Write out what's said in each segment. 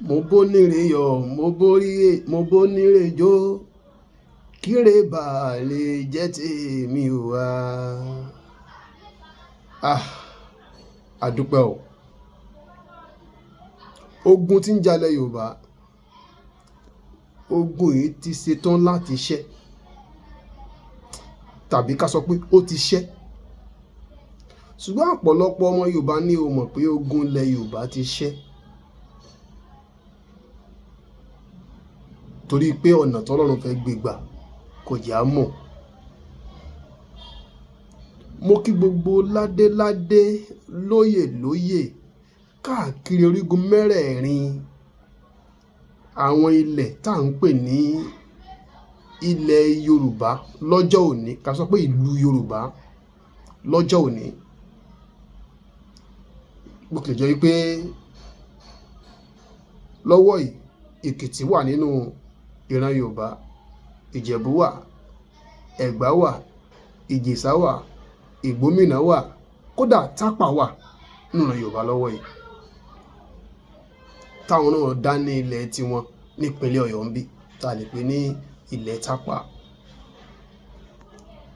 Mo bóníre yọ̀, mo bóníre jó, kíre bá lè jẹ́ tèmi o wá. Ah, àdúpẹ́ o. Ogun tí ń jalẹ̀ Yorùbá, ogun yìí ti ṣetán láti ṣẹ́, tàbí ká sọ pé ó ti ṣẹ́. Ṣùgbọ́n ọ̀pọ̀lọpọ̀ ọmọ Yorùbá ní ò mọ̀ pé ogun ilẹ̀ Yorùbá ti ṣẹ́. Torí pé ọ̀nà tọ́lọ́run fẹ́ gbé gbà kò jẹ́ á mọ̀. Mo kí gbogbo ládéládé, lóyè lóyè káàkiri orígun mẹ́rẹ̀ẹ̀rin àwọn ilẹ̀ tá ń pè ní ilẹ̀ Yorùbá lọ́jọ́ òní, ká sọ pé ìlú Yorùbá lọ́jọ́ òní. Bó tilẹ̀ jẹ́ wípé lọ́wọ́ yìí Èkìtì wà nínú ìran Yorùbá, Ìjẹ̀bú wà, Ẹ̀gbá wà, Ìjẹ̀ṣà wà, Ìgbómìnà wà, kódà Tápà wà nínú ìran Yorùbá lọ́wọ́ yìí. Táwọn náà dá ní ilẹ̀ tiwọn nípínlẹ̀ Ọ̀yọ́ ń bí, tá lè pè ní ilẹ̀ Tápà.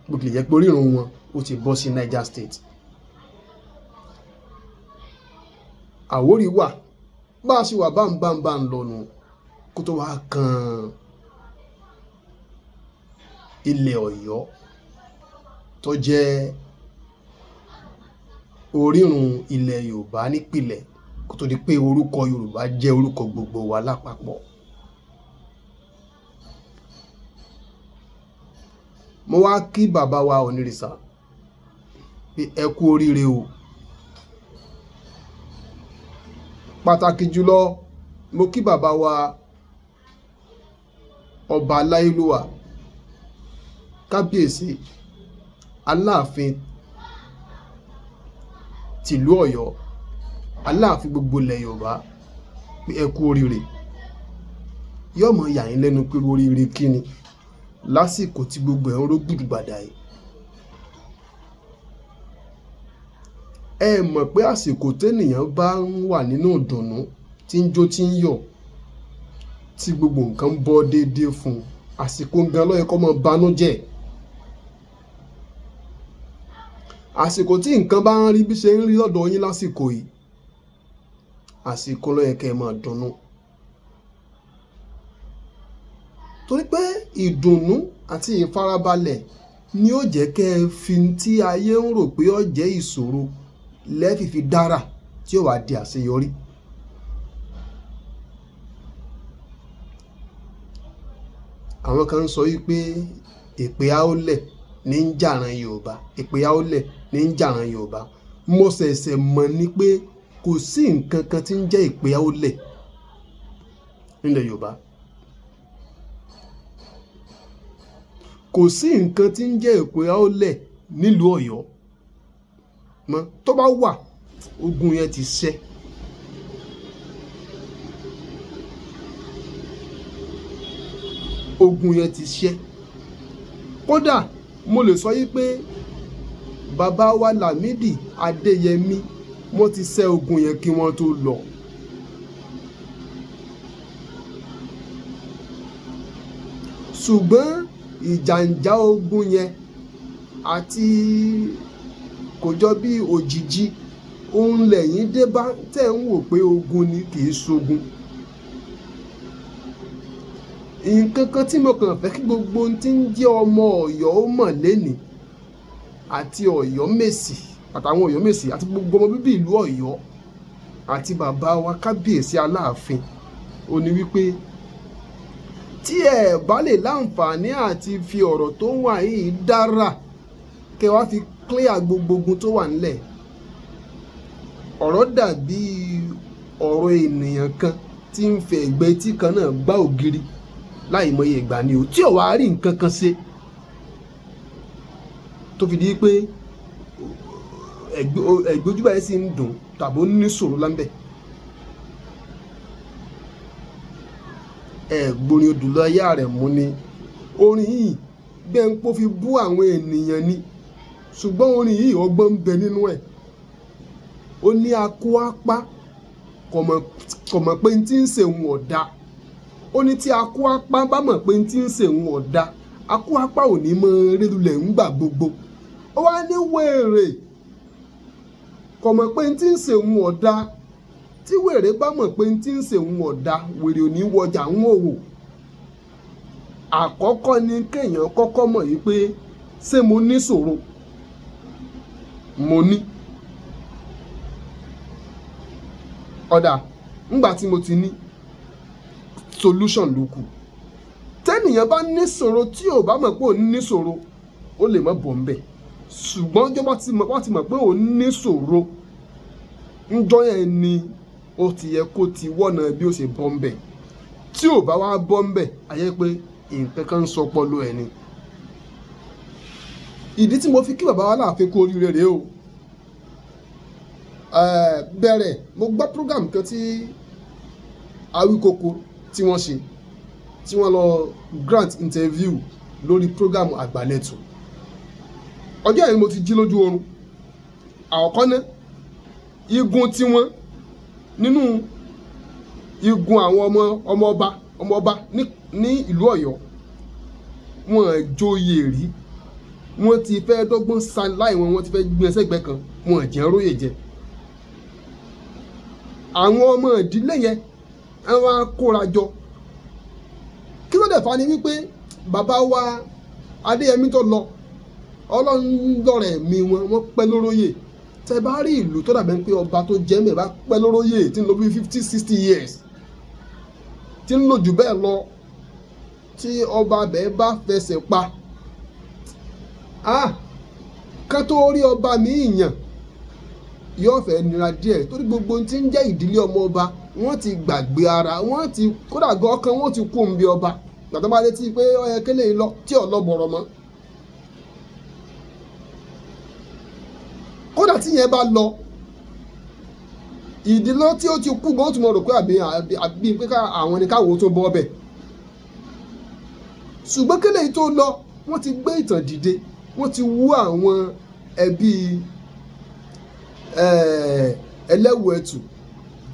Bó tilẹ̀ jẹ́ pé orírun wọn ó ti bọ́ sí Niger State. Àwórì wà, bá a ṣe wà bá ń lọ nù kó tó wá kan ilẹ̀ Ọ̀yọ́ tó jẹ́ orírun ilẹ̀ Yorùbá nípìlẹ̀ kó tó di pé orúkọ Yorùbá jẹ́ orúkọ gbogbo wa lápapọ̀. Mo wá kí bàbá wa Ọ̀nìrìsà pé ẹ kú oríire o. Pàtàkì jùlọ mo kí bàbá wa Ọba Aláyélúwà, Kábíyèsí Aláàfin tìlú Ọ̀yọ́, Aláàfin gbogbo ilẹ̀ Yorùbá pé ẹ kú oríire. Yóò mọ yà yín lẹ́nu pé oríire kí ni lásìkò tí gbogbo ẹ̀ ń ró gbùdùgbàdà yìí. Ẹ mọ̀ pé àsìkò tènìyàn bá ń wà nínú ìdùnnú tí ń jó tí ń yọ̀, tí gbogbo nǹkan ń bọ́ déédéé fún un, àsìkò gan ló yẹ kó máa banújẹ́. Àsìkò tí nǹkan bá ń rí bí ṣe ń rí lọ́dọ̀ yín lásìkò yìí, àsìkò ló yẹ kí ẹ máa dunnú. Torí pé ìdùnnú àti ìfarabalẹ̀ ni ó jẹ́ kí ẹ fi tí ayé ń rò pé ó jẹ́ ìṣòro lẹ́ẹ̀fì fi dára tí ó wá di àṣeyọrí. Àwọn kan ń sọ wípé èpè aólẹ̀ ní ń jàran Yorùbá, èpè aólẹ̀ ní ń jàran Yorùbá. Mo ṣẹ̀ṣẹ̀ mọ̀ ní pé kò sí nǹkan kan tí ń jẹ́ èpè aólẹ̀ nílẹ̀ Yorùbá. Kò sí nǹkan tí ń jẹ́ èpè aólẹ̀ nílùú Ọ̀yọ́ mọ́. Tó bá wà, ogun yẹn ti ṣẹ́. Ogun yẹn ti ṣẹ́. Kódà mo lè sọ wípé bàbá wa Lámídì Adéyẹmí wọ́n ti ṣẹ́ ogun yẹn kí wọ́n tó lọ. Ṣùgbọ́n ìjàǹjà ogun yẹn àti kò jọ bí òjìji, òun lẹ̀yìn dé bá tẹ̀ ń wò pé ogun ni, kì í ṣogun. Nǹkan kan tí mo kàn fẹ́ kí gbogbo ohun tí ń jẹ́ ọmọ Ọ̀yọ́ ó mọ̀ lénìí àti Ọ̀yọ́mèsì àtàwọn Ọ̀yọ́mèsì àti gbogbo ọmọ bíbí ìlú Ọ̀yọ́ àti bàbá wa Kábíyèsí Aláàfin, ó ní wípé tí ẹ bá lè láǹfààní àti fi ọ̀rọ̀ tó wà yìí dára kí ẹ wá fi clear gbogbo ogun tó wà nílẹ̀. Ọ̀rọ̀ dàbí ọ̀rọ̀ ènìyàn kan tí ń fẹ́ ẹ̀gbẹ́ etí kan náà gbá ògiri láìmọye ìgbà ni o, tí ò wá rí nǹkan kan ṣe tó fi di pé ẹ̀gbẹ́ ojú báyìí sì ń dùn tàbí ó ní ìṣòro láńbẹ̀. Ẹ gbórin Odùlọ́yà Àrẹ̀mú ni. Orin yìí Gbẹ̀ǹpó fi bú àwọn ènìyàn ni, ṣùgbọ́n orin yìí ọgbọ́n ń bẹ nínú ẹ̀. Ó ní akó apá kò mọ̀ Kò mọ̀ pé n tí ń ṣe òun ọ̀dà. Ó ní tí akú apá bá mọ̀ pé n tí ń ṣe òun ọ̀dà, akú apá ò ní mọ rélulẹ̀ ń gbà gbogbo. Ó wá ní wèrè kò mọ̀ pé n tí ń ṣe òun ọ̀dà. Tí wèrè bá mọ̀ pé n tí ń ṣe òun ọ̀dà, wèrè ò ní wọjà ń òwò. Àkọ́kọ́ ni kéèyàn kọ́kọ́ mọ̀ yìí pé, ṣé mo ní ṣòro? Mo ní. Ọ̀dà, ńgbà tí mo ti ní solution ló kù. Tẹ́nìyàn bá ní ṣòro tí ò bá mọ̀ pé òun ní ṣòro, ó lè má bọ̀ ńbẹ̀. Ṣùgbọ́n ọjọ́ bá ti mọ̀, wọ́n ti mọ̀ pé òun ní ṣòro, ńjọ́ yẹn ni ó ti yẹ kó ti wọ́nà bí ó ṣe bọ́ ńbẹ̀. Tí ò bá wá bọ́ ńbẹ̀, a jẹ́ pé nǹkan kan ń sọpọlọ ẹ̀ ni. Ìdí tí mo fi kí bàbá wa láàfin kú oríire rèé o. Bẹ̀rẹ̀ mo gbọ́ program kan tí Awíkoko tí wọ́n ṣe, tí wọ́n lọ grant interview lórí program Àgbàlẹ̀tù. Ọjọ́ yẹn mo ti jí lójú oorun. Àkọ́kọ́ ná, igun tí wọ́n nínú igun àwọn ọmọ ọmọ ọba ọmọ ọba ní ìlú Ọ̀yọ́, wọ́n joyè rí. Wọ́n ti fẹ́ dọ́gbọ́n sa láì wọn, wọ́n ti fẹ́ gbé ẹsẹ̀ gbẹ́ kan, wọ́n jẹ́ róyè jẹ. Àwọn ọmọ ìdílé yẹn wọ́n á kóra jọ. Kí ló dẹ̀ fa ni wípé bàbá wa Adéyẹmí tó lọ, Ọlọ́run lọ́rẹ̀ mi wọn, wọ́n pẹ́ lóróyè. Tẹ bá rí ìlú tó dàbẹ̀ pé ọba tó jẹ́ mẹ́ bá pẹ́ lóróyè, tí ń lò bí 50, 60 years, tí ń lò jù bẹ́ẹ̀ lọ, tí ọba bẹ́ẹ̀ bá fẹsẹ̀ pa, ah, ká tó rí ọba míì yàn yóò fẹ́ nira díẹ̀, torí gbogbo ohun tí ń jẹ́ ìdílé ọmọ ọba, wọ́n ti gbàgbé ara wọ́n, ti kódà gan ọkàn wọ́n ti kú òǹbí ọba. Gbàtọ́ bá létí pé ó yẹ kélé yìí lọ tí ò lọ bọ̀rọ̀ mọ́, kódà tí yẹn bá lọ, ìdílé tí ó ti kú gan ó tún mọ̀ rò pé àbí àbí pé àwọn ni káwọn tó bọ́ ọbẹ̀. Ṣùgbọ́n kélé yìí tó lọ, wọ́n ti gbé ìtàn dìde, wọ́n ti wú àwọn ẹbí ẹlẹ́wù ẹ̀tù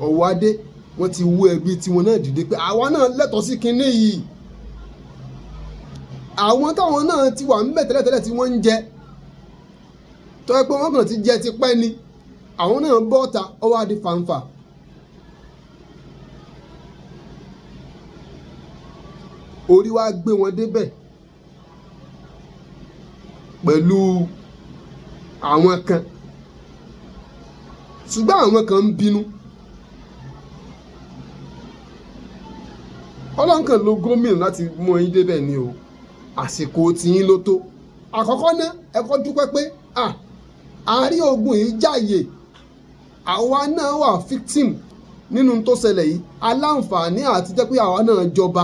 ọ̀wọ́ adé, wọ́n ti wú ẹbí tiwọn náà dìde pé àwa náà lẹ́tọ̀ọ́ sí kinní yìí. Àwọn táwọn náà ti wà ńbẹ̀ tẹ́lẹ̀tẹ́lẹ̀ tí wọ́n ń jẹ, tó yẹ pé wọ́n kàn ti jẹ tipẹ́ ni, àwọn náà bọ́ ta, ó wá di fàǹfà. Orí wa gbé wọn débẹ̀ pẹ̀lú àwọn kan, ṣùgbọ́n àwọn kan ń bínú. Ọlọ́run kan ló gómìnà láti mú yín débẹ̀ ni o. Àsìkò tiyín ló tó. Àkọ́kọ́ ná, ẹ kọ́ dúpẹ́ pé àárí ogun yìí jàyè, àwa náà wà victim nínú tó ṣẹlẹ̀ yìí. Aláǹfààní àti jẹ́ pé àwa náà jọba,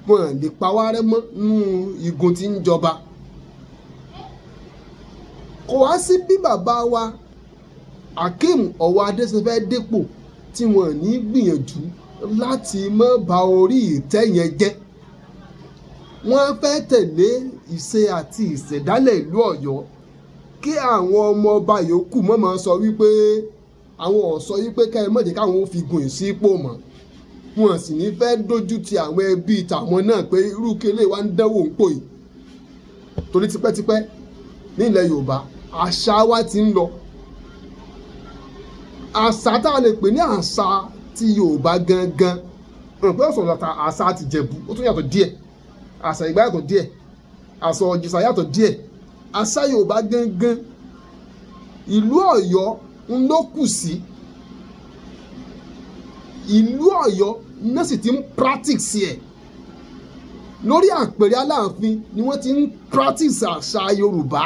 wọn lè pa wá rẹ́ mọ́ nínú igun tí ń jọba. Kò wá sí bí bàbá wa Akeem Ọ̀wọ́adé ṣe fẹ́ dépò tí wọ́n ní gbìyànjú láti má ba orí ìtẹ́ yẹn jẹ́. Wọ́n fẹ́ tẹ̀lé ìṣe àti ìṣẹ̀dálẹ̀ ìlú Ọ̀yọ́, kí àwọn ọmọ ọba yòókù mọ̀ máa sọ wípé àwọn ò sọ wípé ká ẹ má jẹ́ káwọn ó fi gùn sípò mọ́. Wọn sì ní fẹ́ dójú ti àwọn ẹbí tàwọn náà pé irú kele wa ń dánwò ń pò yìí. Torí tipẹ́tipẹ́ ní ilẹ̀ Yorùbá, àṣà wa ti ń lọ. Àṣà tá a lè pè ní àṣà ti Yorùbá gangan, pé ọ̀sán àṣà ti Ìjẹ̀bú ó tún yàtọ̀ díẹ̀, àṣà Ìgbá yàtọ̀ díẹ̀, àṣà Ọ̀jẹ̀ṣà yàtọ̀ díẹ̀. Àṣà Yorùbá gangan, ìlú Ọ̀yọ́ ń ló kù sí. Ìlú Ọ̀yọ́ náà sì ti ń practice ẹ̀. Lórí àpèrè Aláàfin ni wọ́n ti ń practice àṣà Yorùbá.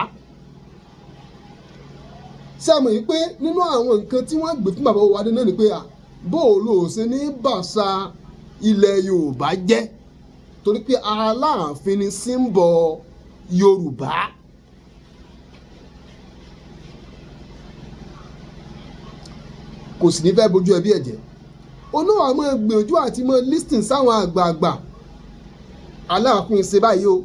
Ṣé ẹ mọ̀ yìí pé nínú àwọn nǹkan tí wọ́n gbé fún bàbá Ọ̀wọ́adé náà ni pé bó o lò ṣe ní bàṣà ilẹ̀ Yorùbá jẹ́, torí pé Aláàfin ni símbọ̀ Yorùbá. Kò sì ní fẹ́ bójú ẹbí ẹ̀ jẹ́. Olówó àmọ́ gbìyànjú àti mọ́ listing sáwọn àgbààgbà. Aláàfin ṣe báyìí o,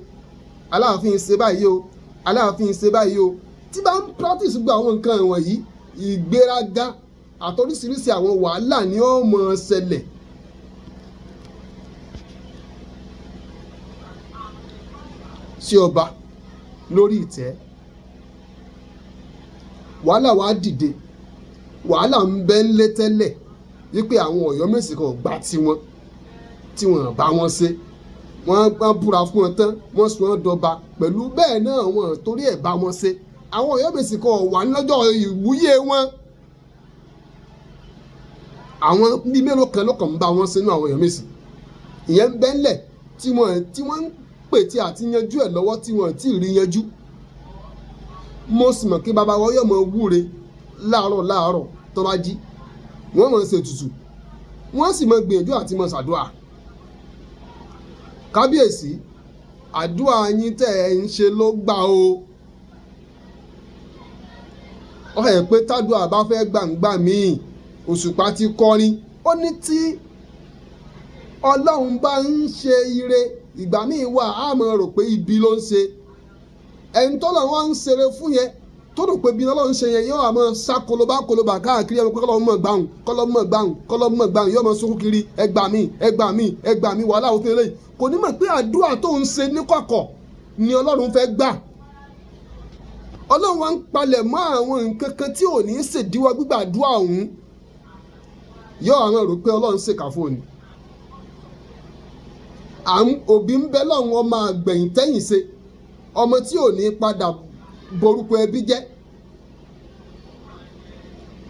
Aláàfin ṣe báyìí o, Aláàfin ṣe báyìí o. Tí bá ń practice gbogbo àwọn nǹkan wọ̀nyí, ìgbéraga Àtọ́ríṣiríṣi àwọn wàhálà ni ó máa ṣẹlẹ̀. Sí ọba lórí ìtẹ́, wàhálà wàá dìde. Wàhálà ń bẹ ńlé tẹ́lẹ̀ wípé àwọn Ọ̀yọ́mèsì kan gbà tiwọn tí wọ́n bá wọn ṣe. Wọ́n búra fún wọn tán, wọ́n sọ wọ́n dọba pẹ̀lú bẹ́ẹ̀ náà, wọ́n torí ẹ̀ bá wọn ṣe. Àwọn Ọ̀yọ́mèsì kan wà lọ́jọ́ ìwúyè wọn. Àwọn bíi mélòó kan ló kàn ń bá wọn ṣe nínú àwọn Ọ̀yọ́mèsì. Ìyẹn ń bẹ ńlẹ̀ tí wọ́n ń pè tí àti yanjú ẹ̀ lọ́wọ́, tí wọ́n ti rí yanjú. Mo sì mọ̀ kí bàbá wọn yóò mọ wúre láàárọ̀ láàárọ̀ tó bá jí, wọ́n mọ̀ ṣe ètùtù, wọ́n sì mọ̀ gbìyànjú àti mọ̀ ṣàdúà. Kábíyèsí, àdúà yín tẹ́ ẹ ń ṣe ló gbà o. Ó fẹ́ pé tádùá bá fẹ́ gbàǹgbà míì, Òṣùpá ti kọrin, ó ní tí Ọlọ́run bá ń ṣe ire, ìgbà míì wà á máa rò pé ibi ló ń ṣe. Ẹni tọ́lọ̀ wọn ń ṣeré fún yẹn, tó rò pé ibi Ọlọ́run ṣe yẹn, yóò máa sá kolobá kolobá káàkiri ẹ̀rọ pé kọ́lọ́ mọ̀ gbàùn, kọ́lọ́ mọ̀ gbàùn, kọ́lọ́ mọ̀ gbàùn, yóò máa sunkún kiri, "Ẹ gbà mí, ẹ gbà mí, ẹ gbà mí, wàhálà òfin eléyìí." Kò ní mọ̀ pé àdúrà tó ń ṣe ní kọ̀kọ̀ ni Ọlọ́run fẹ́ gbà. Ọlọ́run wa ń palẹ̀ mọ́ àwọn nǹkan kan tí ò ní ṣèdíwọ́ gbígbàdúrà ọ̀hún. Yóò àwọn rò pé Ọlọ́run ṣèkà fún òní. Òbí ń bẹ lọ́run, ọmọ àgbẹ̀yìn tẹ́yìn ṣe, ọmọ tí ò ní padà borúkọ ẹbí jẹ́.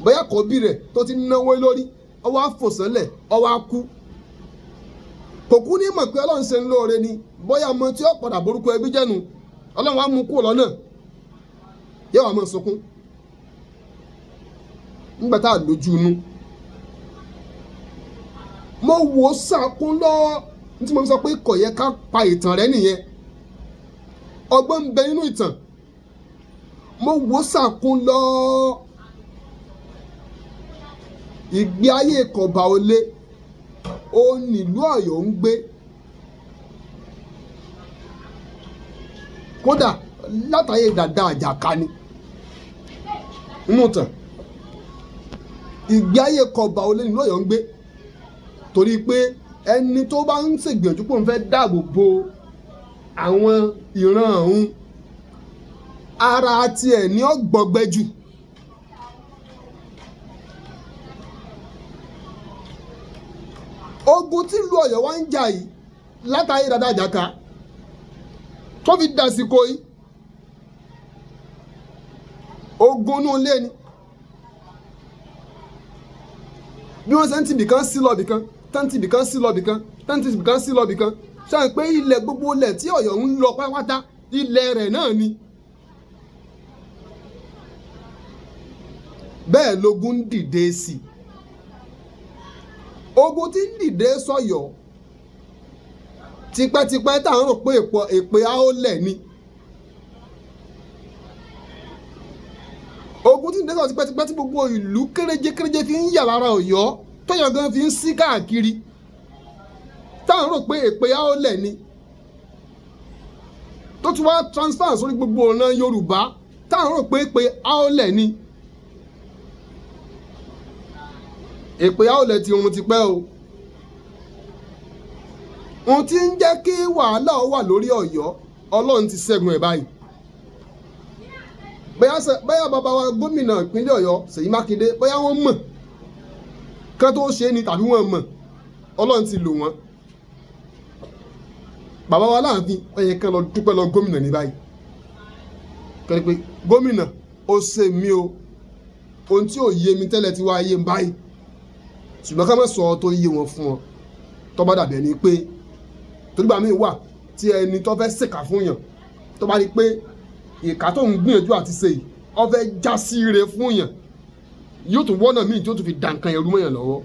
Bóyá kọ́bí rẹ̀ tó ti náwó lórí, ọwọ́ àfòsánlẹ̀, ọwọ́ á kú, kò kú ní mọ̀ pé Ọlọ́run ṣe ń lóore ni. Bóyá ọmọ tí ó padà borúkọ ẹbí jẹ́nu, Ọlọ́run á mú kúrò lọ́nà, yóò wá máa sunkún nígbà tá a lójú inú. Mo wò ó sàkún lọ tí mo fi sọ pé kò yẹ ká pa ìtàn rẹ nìyẹn. Ọgbọ́n ń bẹ nínú ìtàn. Mo wò ó sàkún lọ. Ìgbé ayé kọ̀bà olé ó nílùú Ọ̀yọ́ ń gbé. Kódà látàyè dàda àjàká ni nínú ìtàn, ìgbé ayé kọ̀bà olé nílùú Ọ̀yọ́ ń gbé, torí pé ẹni tó bá ń ṣègbìyànjú pé òun fẹ́ dáàbò bo àwọn ìran ọ̀hún, ara tiẹ̀ ní ọ̀gbọ̀gbẹ́ jù. Ogun tí ìlú Ọ̀yọ́ wá ń jà yìí látàyè dàda àjàká tó fi dàsìkò yìí, ogun inú ilé ni. Bí wọ́n ṣe ń tibì kan sí lọ́bì kan, tán tibì kan sí lọ́bì kan, tán tibì kan sí lọ́bì kan, ṣáà pé ilẹ̀, gbogbo ilẹ̀ tí Ọ̀yọ́ ń lọ pátápátá, ilẹ̀ rẹ̀ náà ni. Bẹ́ẹ̀ lógun ń dìde sí i. Ogun tí ń dìde sọ̀yọ́ tipẹ́tipẹ́, tá à ń rò pé èpè àólẹ̀ ni. Ogun tí ń dìde sọ̀yọ́ tipẹ́tipẹ́, tí gbogbo ìlú kéréje kéréje fi ń yà lára Ọ̀yọ́, tọ́yọ̀ gan fi ń sí káàkiri, tá à ń rò pé èpè àólẹ̀ ni, tó tún wá transfer sórí gbogbo ọ̀nà Yorùbá, tá à ń rò pé èpè àólẹ̀ ni. Èpè àólẹ̀ ti run tipẹ́ o. Ohun tí ń jẹ́ kí wàhálà ó wà lórí Ọ̀yọ́, Ọlọ́run ti ṣẹ́gun ẹ̀ báyìí. Bóyá bàbá wa gómìnà ìpínlẹ̀ Ọ̀yọ́ Ṣèyí Mákindé, bóyá wọ́n mọ̀ kán tó ṣe é ni tàbí wọ́n mọ̀, Ọlọ́run ti lò wọ́n. Bàbá wa Láàfin, ó yẹ kán lọ dúpẹ́ lọ gómìnà ní báyìí, kẹ́ni pé gómìnà ó ṣe mí o, ohun tí ò yé mi tẹ́lẹ̀ ti wá yé mi báyìí. Ṣùgbọ́n ká má sọ ọ́ tó yé wọn fún ọ, tó bá dàbí ẹni pé torí gbà míì wà tí ẹni tó fẹ́ ṣèkà fún yàn, tó bá rí pé ìkà tó ń gbìyànjú àti ṣe yìí, ó fẹ́ já sí ire fún yàn, yóò tún wọ́nà míì tí ó tún fi dà nǹkan ẹrú mọ́yàn lọ́wọ́.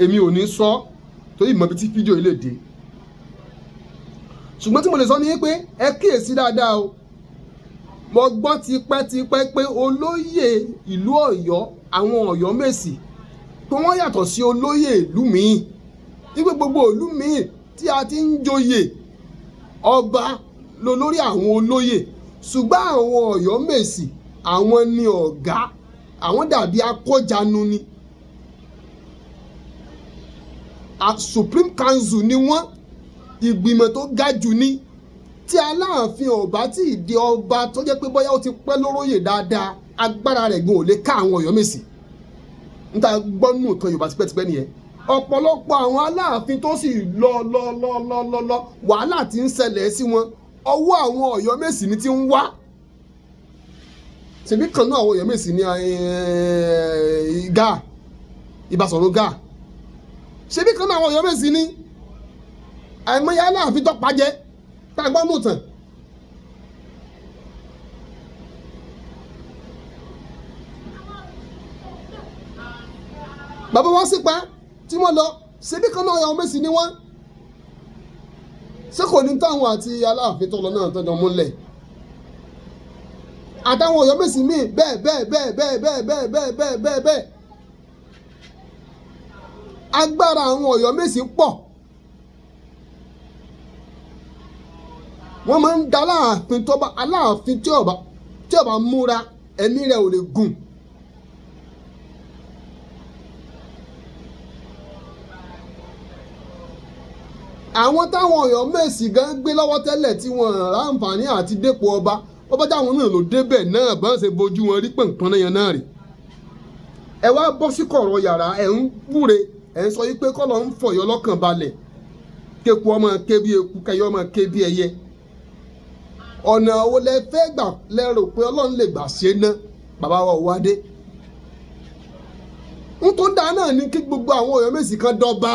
Èmi ò ní sọ torí ìmọ̀ ibi tí fídíò yìí lè dé, ṣùgbọ́n tí mo lè sọ ni pé ẹ kíyèsí dáadáa o. Mo gbọ́ tipẹ́tipẹ́ pé olóyè ìlú Ọ̀yọ́, àwọn Ọ̀yọ́mèsì, pé wọ́n yàtọ̀ sí olóyè ìlú míì, wípé gbogbo ìlú míì tí a ti ń joyè, ọba lolórí àwọn olóyè, ṣùgbọ́n àwọn Ọ̀yọ́mèsì, àwọn ni ọ̀gá. Àwọn dàbí akójanu ni. A Supreme Council ni wọ́n, ìgbìmọ̀ tó ga jù ni. Tí Aláàfin ọba tí ì di ọba, tó jẹ́ pé bóyá ó ti pẹ́ lóróyè dáadáa, agbára rẹ̀ gan ò lè ká àwọn Ọ̀yọ́mèsì. Níta gbọ́ nù kan Yorùbá tipẹ́tipẹ́ nìyẹn. Ọ̀pọ̀lọpọ̀ àwọn Aláàfin tó sì lọ lọ lọ lọ lọ lọ, wàhálà tí ń ṣẹlẹ̀ sí wọn, ọwọ́ àwọn Ọ̀yọ́mèsì ni ti ń wá. Ṣèbí kan náà àwọn Ọ̀yọ́mèsì ní Gáà, Ìbáṣọ̀run Gáà. Ṣèbí kan náà àwọn Ọ̀yọ́mèsì ní. Àìmọye Aláàfin tó pàjẹ́ tá a gbọ́ nù tàn. Bàbá wọn sì pa tí wọ́n lọ, ṣebí kan náà Ọ̀yọ́mèsì ni wọ́n. Ṣé kò ní táwọn àti Aláàfin tó lọ náà tó jọ múlẹ̀ àtàwọn Ọ̀yọ́mèsì míì bẹ́ẹ̀ bẹ́ẹ̀ bẹ́ẹ̀ bẹ́ẹ̀ bẹ́ẹ̀ bẹ́ẹ̀ bẹ́ẹ̀ bẹ́ẹ̀ bẹ́ẹ̀ bẹ́ẹ̀. Agbára àwọn Ọ̀yọ́mèsì pọ̀. Wọ́n máa ń da Aláàfin tó bá, Aláàfin tí ó bá múra, ẹ̀mí rẹ̀ ò lè gùn. Àwọn táwọn Ọ̀yọ́mèsì gan gbé lọ́wọ́ tẹ́lẹ̀ tí wọ́n ráǹfààní àti dépò ọba, wọ́n bá jáwọn náà ló débẹ̀ náà, bá ń ṣe bojú wọn rí pọ̀npọ̀n náà yẹn náà rí. Ẹ wá bọ́ sí kọ̀rọ̀ yàrá, ẹ̀ ń wúre, ẹ̀ ń sọ yí pé kọ́lọ̀ ń fọ̀yọ́ lọ́kàn balẹ̀, kéku ọmọ ké bí eku, kẹyọ ọmọ ké bí ẹyẹ. Ọ̀nà wo lẹ fẹ́ gbà lẹ́rò pé Ọlọ́run lè gbà ṣe ná bàbá wa Òwádé? Ń tó dáa náà ní kí gbogbo àwọn Ọ̀yọ́mèsì kan dọ́ba.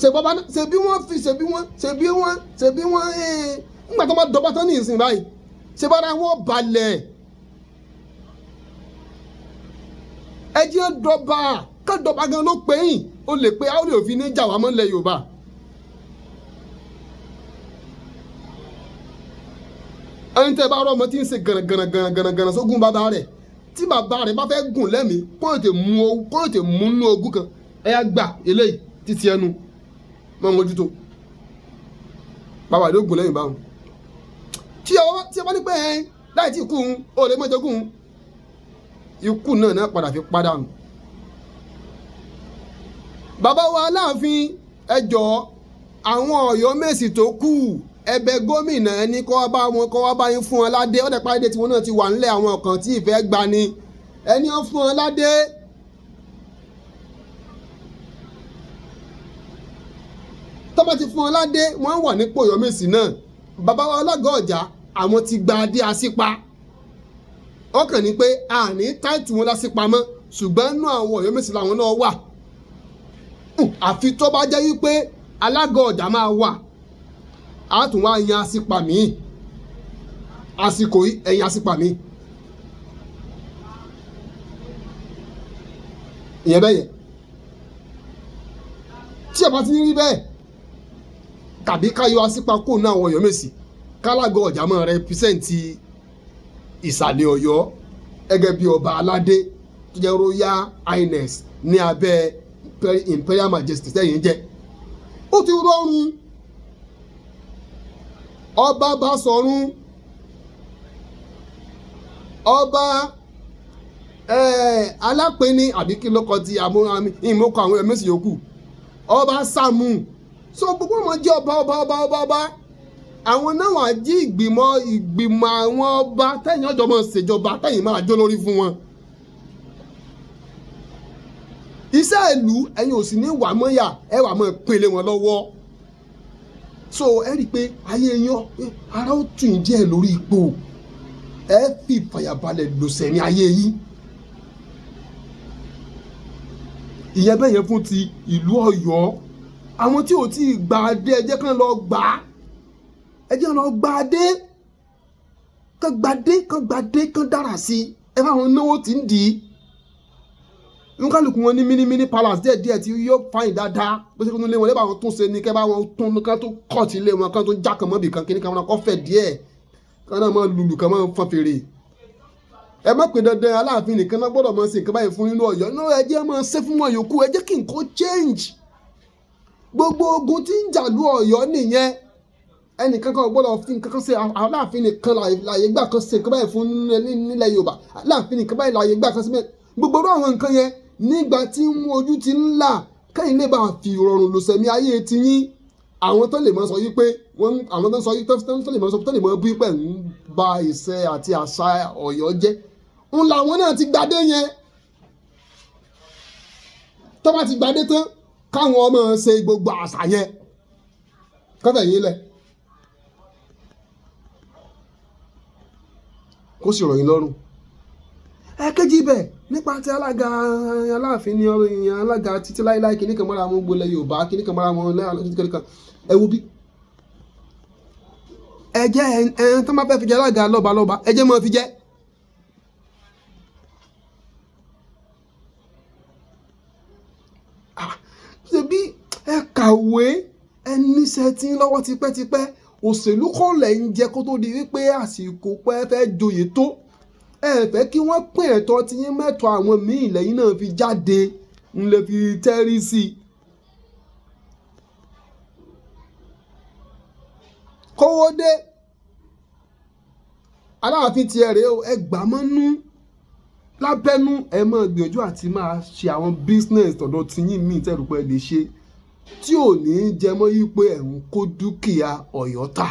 Ṣe bàbá náà, ṣe bí wọ́n fi, ṣe bí wọ́n, ṣe bí wọ́n, ṣe bí wọ́n, ńgbà tó bá dọ́ba tán ní ìsìn báyìí, ṣe bára wọn balẹ̀. Ẹ jẹ́ dọ́ba, ká dọ́ba gan ló pè yín, ó lè pe áwòrán òfin ní jà wá mọ́ ilẹ̀ Yorùbá. Ẹni tẹ́ bá rọ ọmọ tí ń ṣe gànàgànà sógun bàbá rẹ̀, tí bàbá rẹ̀ bá fẹ́ gùn lẹ́mìí, kó tètè mú, kó tètè mú nínú ogún kan, ẹ yá gbà eléyìí títí ẹnu mọ́ mójútó. Bàbá rẹ̀ ó gùn lẹ́yìn báwọn. Tí ọ bá ní pé ẹ láì tí kú un, ó lè mọ́jọ gùn. Ikú náà náà padà fi padà nù. Bàbá wa Aláàfin, ẹ jọ̀ọ́, àwọn Ọ̀yọ́mèsì tó kù, ẹ̀bẹ̀ gómìnà ẹni kọ́ wá bá wọn, kọ́ wá bá yín fún wọn ládé. Ọ̀dẹ̀ parí tiwọn náà ti wà nílẹ̀, àwọn kan tí ìfẹ́ gba ni ẹni ó fún wọn ládé. Tọ́ba ti fún wọn ládé, wọ́n wà nípò Ọ̀yọ́mèsì náà. Bàbá wa Ọlọ́gọ́ Ọ̀jà, àwọn ti gba adé Asípa. Wọ́n kàn ní pé àní táìtù wọn lásìpa mọ́, ṣùgbọ́n inú àwọn Ọ̀yọ́mèsì làwọn náà wà. Àfi tó bá jẹ́ wípé Alágọ̀ Ọ̀jà máa wà, á tún wá yan Asípa míì. Àsìkò yìí ẹ̀yìn Asípa míì. Ìyẹn bẹ́ẹ̀ yẹn. Tí ẹ bá ti ní rí bẹ́ẹ̀, tàbí ká yọ Asípa kúrò ní àwọn Ọ̀yọ́mèsì, kálágọ̀ Ọ̀jà máa rẹpísẹ́ǹtì ìsàlẹ̀ Ọ̀yọ́ gẹ́gẹ́ bí ọba aládé tó jẹ́ Royal Highness ní abẹ́ Imperial Majesty sẹ́yìn jẹ́. Ó ti rọrùn. Ọba Basọ̀run, ọba Alápẹ̀ni, àbí kí ló kọ ti àmúhàmí ìmọ̀kọ àwọn Ọ̀yọ́mèsì yòókù, ọba Sàámù. So gbogbo wọn jẹ́ ọba ọba ọba ọba ọba. Àwọn náà wà jí ìgbìmọ̀ ìgbìmọ̀ àwọn ọba tẹ̀yìn ọjọ́ máa ṣèjọba, tẹ̀yìn máa jó lórí fún wọn. Iṣẹ́ ìlú ẹ̀yin ò sì ní wà mọ́yà, ẹ wà mọ́ pele wọn lọ́wọ́. So ẹ rí i pé ayé yan ara ó tù yín díẹ̀ lórí ipò, ẹ fi ìfàyàbalẹ̀ lòsẹ̀ ní ayé yín. Ìyẹn bẹ́ẹ̀ yẹn fún ti ìlú Ọ̀yọ́. Àwọn tí ò tí ì gba adé, ẹ jẹ́ kán lọ gbà á, ẹ jẹ́ lọ gba adé, kán gba adé, kán gba adé, kán dára sí i. Ẹ bá wọn náwó tí ń dì í. Nkálukú wọn ní mini mini palace díẹ̀ díẹ̀ tí yóò fàyìn dáadáa. Bó ṣe kó lé wọn, lè bá wọn tún ṣe ni, kẹ́ bá wọn tún kán tó kọ́ọ̀tì lé wọn, kán tó já kan mọ́bì kan, kíní kan wọn kọ́ fẹ̀ díẹ̀, kán náà máa lùlù, kán máa fọn fèrè. Ẹ má pè dandan Aláàfin nìkan náà gbọ́dọ̀ máa ṣe nǹkan báyìí fún nínú Ọ̀yọ́ náà. Ẹ jẹ́ máa ṣe fún wọn yòókù, ẹ jẹ́ kí nǹkan change. Gbogbo ogun tí ń jàlú Ọ̀yọ́ nìyẹn. Ẹnìkan kan ò gbọ́dọ̀ fi nǹkan kan ṣe Aláàfin nìkan láàyè gbà kan ṣe nǹkan báyìí fún nílẹ̀ Yorùbá. Aláàfin nìkan báyìí láàyè gbà kan ṣe bẹ́ẹ̀. Gbogbo irú àwọn nǹkan yẹn, nígbà tí ojú ti ń là, kẹ́yìn lè bá fi rọrùn lòsẹ̀mí ayé tiyín. Àwọn tó lè mọ sọ yí pé wọ́n, àwọn tó ń sọ yí, tó lè mọ sọ, tó lè mọ bí pẹ̀ ń ba ìṣe àti àṣà Ọ̀yọ́ jẹ́, ń làwọn náà ti gbadé yẹn. Tó bá ti gbadé tán, káwọn ọmọ ṣe gbogbo àṣà yẹn, kọ́fẹ̀ yín lẹ̀, kó sì rọ̀ yín lọ́rùn. Ẹ̀kejì ibẹ̀, nípa ti alága Aláàfin ní ọ̀rọ̀ ìyẹn, alága títí láíláí, kìíní kan mọ́ra wọn gbolẹ̀ Yorùbá, kìíní kan mọ́ra wọn lẹ́yìn kan. Ẹ wo bí ẹ jẹ́ ẹ tó máa fẹ́ fi jẹ́ alága lọ́ba lọ́ba, ẹ jẹ́ máa fi jẹ́. Ṣebí ẹ kàwé, ẹ níṣẹ́ tí ń lọ́wọ́ tipẹ́tipẹ́, òṣèlú kọ́ lẹ̀ ń jẹ kó tó di wípé àsìkò pẹ́ fẹ́ joyè tó. Ẹ fẹ́ kí wọ́n pín ẹ̀tọ́ tí yín mẹ́tọ́ àwọn míì lẹ́yìn náà fi jáde ń lè fi tẹ́rí sí i. Kówó dé, Aláàfin tiẹ̀ rèé o, ẹ gbà mọ́nú lábẹ́nú, ẹ máa gbìyànjú àti máa ṣe àwọn business tọ̀dọ̀ tiyín míì tẹ́rù pé ẹ lè ṣe tí ò ní jẹ mọ́ yí pé ẹ̀ ń kó dúkìá Ọ̀yọ́ tà.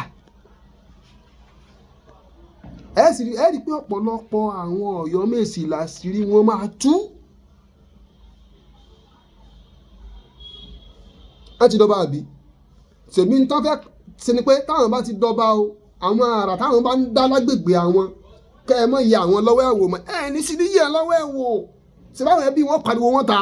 Ẹ sì rí, ẹ rí pé ọ̀pọ̀lọpọ̀ àwọn Ọ̀yọ́mèsì làṣírí wọn máa tú. Wọ́n ti dọba àbí? Tèmi ń tán fẹ́ ṣe ni pé táwọn bá ti dọba o, àwọn àrà táwọn bá ń dá lágbègbè àwọn, kẹ́ ẹ mọ̀ yẹ àwọn lọ́wọ́ ẹ̀ wò mọ́. Ẹ ní sí ní yẹ lọ́wọ́ ẹ̀ wò. Ṣé báwọn ẹbí wọn pariwo wọn ta?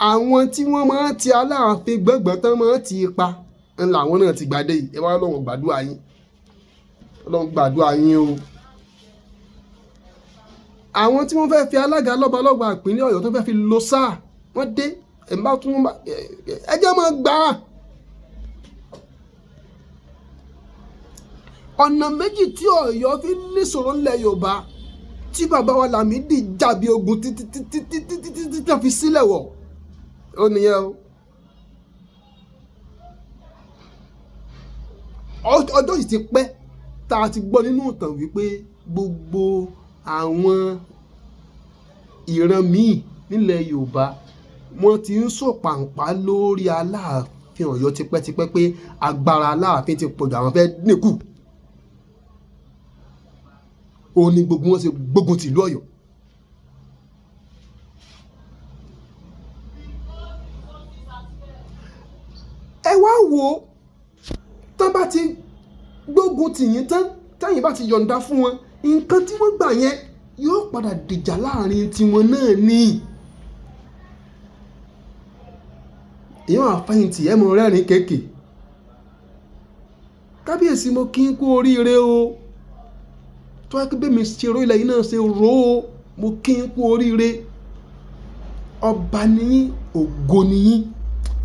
Àwọn tí wọ́n máa ń ti Aláàfin gbọ̀ngbọ̀n tán máa ń ti pa ń làwọn náà ti gbàdé yìí. Ẹ wá lọ́wọ́ gbàdúrà yín. Ọlọ́run gbàdúrà yín o. Àwọn tí wọ́n fẹ́ fi alága lọ́balọ́ba ìpínlẹ̀ Ọ̀yọ́ tó fẹ́ fi lo sáà, wọ́n dé, ẹ̀ ń bá tún ẹ jẹ́ máa gbà á. Ọ̀nà méjì tí Ọ̀yọ́ fi níṣòro ńlẹ̀ Yorùbá tí bàbá wa Lámídì jàbí ogun títí títí títí títí tí wọ́n fi sílẹ̀ wọ̀ ó nìyẹn o. Ọjọ́ yìí ti pẹ́ tá a ti gbọ́ nínú ìtàn wípé gbogbo àwọn ìran míì nílẹ̀ Yorùbá wọ́n ti ń sọ̀pàǹpá lórí Aláàfin Ọ̀yọ́ tipẹ́tipẹ́ pé agbára Aláàfin ti pọ̀jù, àwọn fẹ́ dínkù. Ó ní gbogbo wọn ṣe gbógun tìlú Ọ̀yọ́. Ẹ wá wò ó, tán bá ti gbógun tì yín tán, tẹ́yìn bá ti yọ̀ǹda fún wọn, nǹkan tí wọ́n gbà yẹn yóò padà dìjà láàrin tiwọn náà ni. Èèyàn àfẹ̀yìntì ẹ̀ mọ rẹ́rìn kéèké. Kábíyèsí, mo kí n kú oríire o. Tó wá pé bẹ́ẹ̀ mi ṣe ró ilẹ̀ yìí náà ṣe ró o, mo kí n kú oríire. Ọba ni yín, ògo ni yín.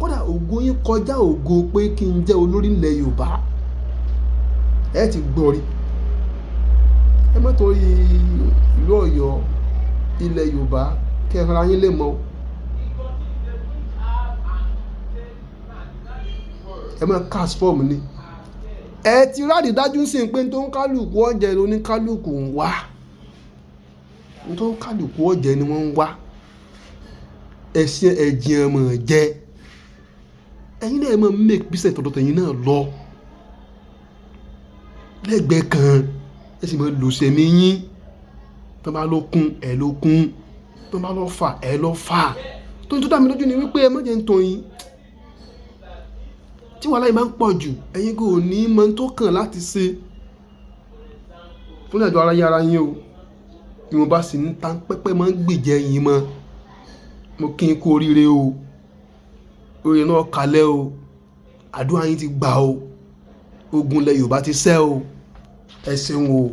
Kódà ògo yín kọjá ògo pé kí n jẹ́ olórí ilẹ̀ Yorùbá. Ẹ ti gbọ́ rí. Ẹ má torí ìlú Ọ̀yọ́, ilẹ̀ Yorùbá kí ẹ ra yín lè mọ̀ o. Ẹ má cast form ni. Ẹ ti ráàdì dájú sí pé tó ń kálùkù ọ̀jẹ̀ ló ní kálùkù ń wá. Tó ń kálùkù ọ̀jẹ̀ ni wọ́n ń wá. Ẹ̀sìn ẹ̀jìn ọmọ jẹ. Ẹ̀yin náà ẹ máa make business tọ̀dọ̀ tẹ̀yin náà lọ. Lẹ́gbẹ̀ẹ́ kan, ẹ sì máa lò sẹ̀mí yín. Tán bá ló kún, ẹ ló kún. Tán bá lọ fà, ẹ lọ fà. Tó ń tó dá mi lójú ni wípé ẹ má jẹ́ ń tàn yín. Tí wàhálà yìí máa ń pọ̀ jù, ẹ̀yin kò ní mọ̀ tó kàn láti ṣe fún ìdájọ́ ara yín ara yín o. Ìwọ̀nba sì ń ta pẹ́pẹ́ máa ń gbèjẹ yín mọ́. Mo kí n kú oríire o. Oríire náà kalẹ̀ o. Àdúrà yín ti gbà o. Ogun ilẹ̀ Yorùbá ti ṣẹ́ o. Ẹ ṣeun o.